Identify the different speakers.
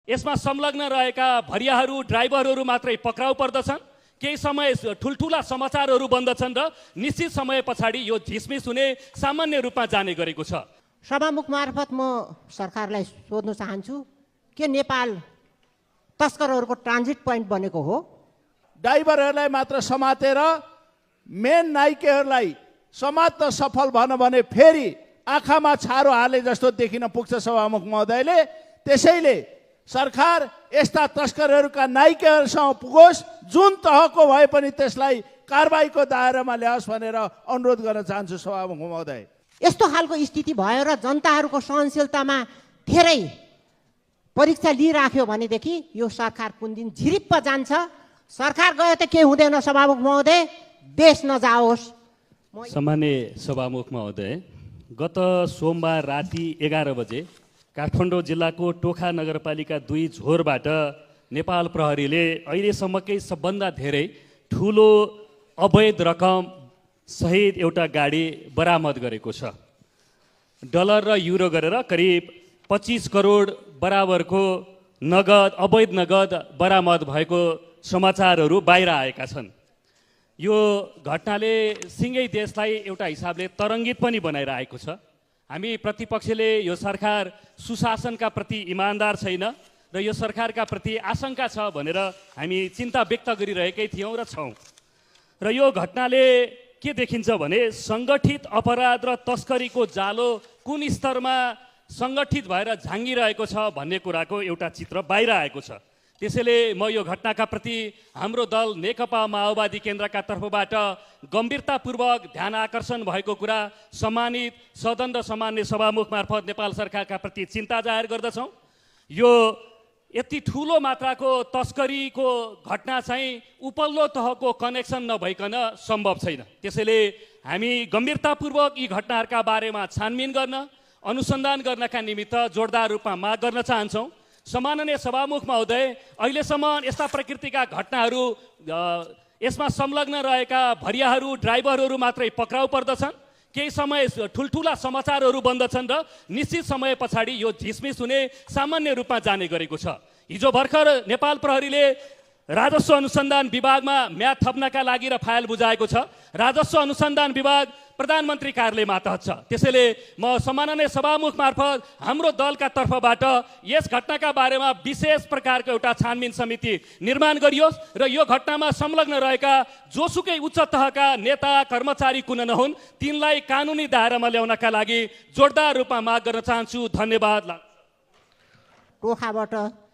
Speaker 1: यसमा संलग्न रहेका भरियाहरू ड्राइभरहरू मात्रै पक्राउ पर्दछन्। केही समय ठुल्ठुला समाचारहरू बन्दछन् र निश्चित समय पछाडि यो झिसमिस हुने सामान्य रूपमा जाने गरेको छ।
Speaker 2: सभामुख मार्फत म सरकारलाई सोध्न चाहन्छु, के नेपाल तस्करहरूको ट्रान्जिट पोइन्ट बनेको हो?
Speaker 3: ड्राइभरहरूलाई मात्र समातेर मेन नाइकेहरूलाई समात्न सफल भन भने फेरि आँखामा छारो हाले जस्तो देखिन पुग्छ सभामुख महोदयले। त्यसैले सरकार यस्ता तस्करहरूका नाइकेहरूसँग पुगोस्, जुन तहको भए पनि त्यसलाई कारबाहीको दायरामा ल्याओस् भनेर अनुरोध गर्न चाहन्छु सभामुख महोदय।
Speaker 2: यस्तो खालको स्थिति भयो र जनताहरूको सहनशीलतामा धेरै परीक्षा लिइराख्यो भनेदेखि यो सरकार कुन दिन झिरिप्प जान्छ। सरकार गयो त केही हुँदैन सभामुख महोदय, देश नजाओस्।
Speaker 1: सम्माननीय सभामुख महोदय, गत सोमबार राति 11 बजे काठमाडौँ जिल्लाको टोखा नगरपालिका 2 झोरबाट नेपाल प्रहरीले अहिलेसम्मकै सबभन्दा धेरै ठुलो अवैध रकम सहित एउटा गाडी बरामद गरेको छ। डलर र युरो गरेर करिब 25 करोड बराबरको नगद अवैध नगद बरामद भएको समाचारहरू बाहिर आएका छन्। यो घटनाले सिँगै देशलाई एउटा हिसाबले तरङ्गित पनि बनाइरहेको छ। हामी प्रतिपक्षले यो सरकार सुशासनका प्रति इमान्दार छैन र यो सरकारका प्रति आशंका छ भनेर हामी चिन्ता व्यक्त गरिरहेकै थियौँ र छौँ। र यो घटनाले के देखिन्छ भने सङ्गठित अपराध र तस्करीको जालो कुन स्तरमा सङ्गठित भएर झाँगिरहेको छ भन्ने कुराको एउटा चित्र बाहिर आएको छ। त्यसैले म यो घटनाका प्रति हाम्रो दल नेकपा माओवादी केन्द्रका तर्फबाट गम्भीरतापूर्वक ध्यान आकर्षण भएको कुरा सम्मानित सदन र सामान्य सभामुख मार्फत नेपाल सरकारका प्रति चिन्ता जाहेर गर्दछौँ। यो यति ठुलो मात्राको तस्करीको घटना चाहिँ उपल्लो तहको कनेक्सन नभइकन सम्भव छैन। त्यसैले हामी गम्भीरतापूर्वक यी घटनाहरूका बारेमा छानबिन गर्न अनुसन्धान गर्नका निमित्त जोरदार रूपमा माग गर्न चाहन्छौँ। सम्माननीय सभामुख महोदय, अहिलेसम्म यस्ता प्रकृतिका घटनाहरू यसमा संलग्न रहेका भरियाहरू ड्राइभरहरू मात्रै पक्राउ पर्दछन्। केही समय ठुल्ठुला समाचारहरू बन्दछन् र निश्चित समय पछाडि यो झिसमिस हुने सामान्य रूपमा जाने गरेको छ। हिजो भर्खर नेपाल प्रहरीले राजस्व अनुसन्धान विभागमा म्याद थप्नका लागि र फाइल बुझाएको छ। राजस्व अनुसन्धान विभाग प्रधानमन्त्री कार्यालयमा तहत छ। त्यसैले म सम्माननीय सभामुख मार्फत हाम्रो दलका तर्फबाट यस घटनाका बारेमा विशेष प्रकारको एउटा छानबिन समिति निर्माण गरियोस् र यो घटनामा संलग्न रहेका जोसुकै उच्च तहका नेता कर्मचारी कुन नहुन्, तिनलाई कानुनी दायरामा ल्याउनका लागि जोरदार रूपमा माग गर्न चाहन्छु। धन्यवाद।
Speaker 2: टोखाबाट